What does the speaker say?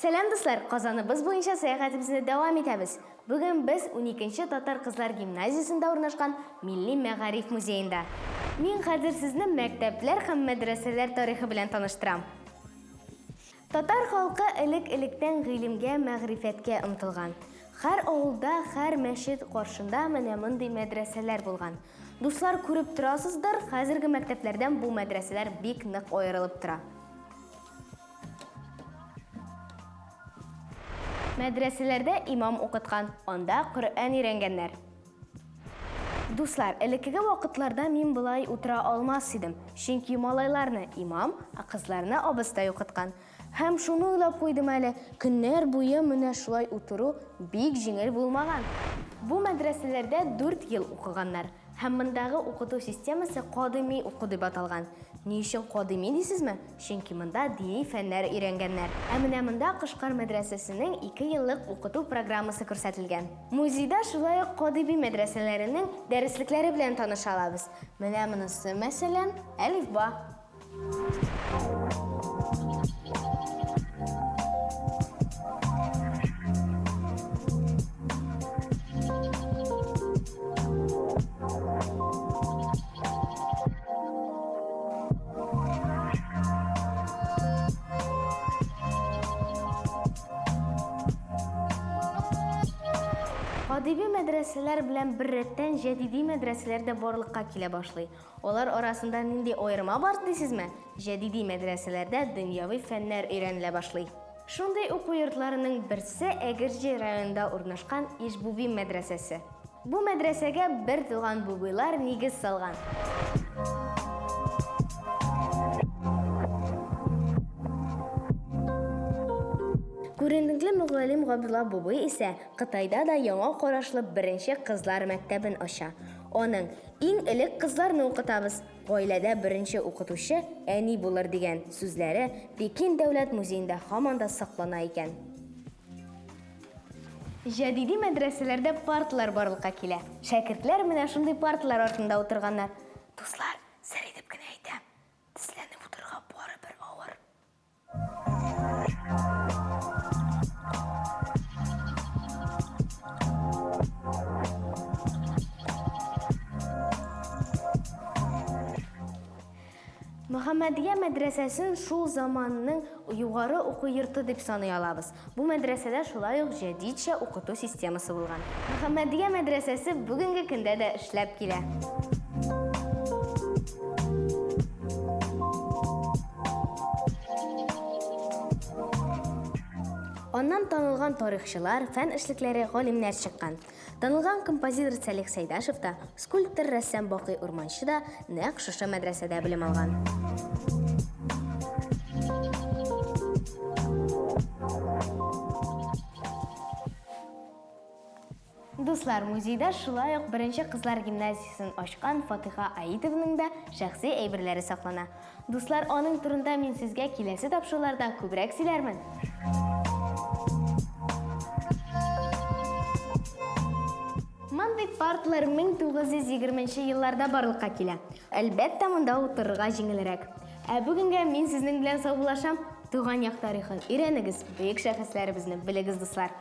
Сәлам, дуслар! Казаныбыз буенча сәяхәтебезне дәвам итәбез. Бүген без уникенче татар кызлар гимназиясендә урнашкан Милли мәгариф музеенда. Мин хәзер сезне мәктәпләр һәм мәдрәсәләр тарихы белән таныштырам. Татар халкы элек-электән гыйлемгә, мәгърифәткә омтылган. Һәр авылда, һәр мәчет каршында менә мондый мәдрәсәләр булган. Дуслар, күреп торасыздыр, хәзерге мәктәпләрдән бу мәдрәсәләр бик нык аерылып тора. Мәдрәсәләрдә имам укыткан, анда Коръән өйрәнгәннәр. Дуслар, элеккеге вакытларда мин болай утыра алмас идем, чөнки малайларны имам, ә кызларны абыстай укыткан. Һәм шуны уйлап куйдым әле, көннәр буе менә шулай утыру бик җиңел булмаган. Бу мәдрәсәләрдә дүрт ел укыганнар. Һәм мондагы укыту системасы кадыйми уку дип аталган. Ни өчен кадыйми дисезме? Чөнки монда дини фәннәр өйрәнгәннәр. Ә менә монда Кышкар мәдрәсәсенең икееллык укыту программасы күрсәтелгән. Музейда шулай ук кадыйми мәдрәсәләренең дәреслекләре белән таныша алабыз. Менә монысы, мәсәлән, Әлифба. Кадиби мәдрәсәләр белән беррәттән җәдиди мәдрәсәләр дә барлыкка килә башлый. Алар арасында нинди аерма бар дисезме? Җәдиди мәдрәсәләрдә дөньяви фәннәр өйрәнелә башлый. Шундый уку йортларының берсе Әгерҗе районында урнашкан Ишбуби мәдрәсәсе. Бу мәдрәсәгә бер туган Бубыйлар нигез салган. Күренекле мөгаллим Габдулла Бубый исә Кытайда да яңа карашлы беренче кызлар мәктәбен ача. Аның Иң элек кызларны укытабыз, гаиләдә беренче укытучы әни булыр дигән сүзләре Пекин дәүләт музеенда һаман да саклана икән. Җәдиди мәдрәсәләрдә парталар барлыкка килә. Шәкертләр менә шундый парталар артында утырганнар. Дуслар, сер итеп кенә әйтәм, тезләнеп утырырга барыбер авыр. Мөхәммәдия мәдрәсәсен шул заманның югары уку йорты дип саный алабыз. Бу мәдрәсәдә шулай ук җәдидчә укыту системасы булган. Мөхәммәдия мәдрәсәсе бүгенге көндә дә эшләп килә. Аннан танылган тарихчылар, фән эшлекләре, галимнәр чыккан. Танылган композитор Сәлих Сәйдәшев та, скульптор-рәссам Бакый Урманчы да нәкъ шушы мәдрәсәдә белем алган. Дуслар, музейда шулай ук беренче кызлар гимназиясен ачкан Фатыйха Аитованың да шәхси әйберләре саклана. Дуслар, аның турында мин сезгә киләсе тапшыруларда күбрәк сөйләрмен. Мондый партлар 1920 нче елларда барлыкка килә. Әлбәттә, монда утырырга җиңелрәк. Ә бүгенгә мин сезнең белән саубуллашам. Туган як тарихын өйрәнегез, бөек шәхесләребезне белегез, дуслар.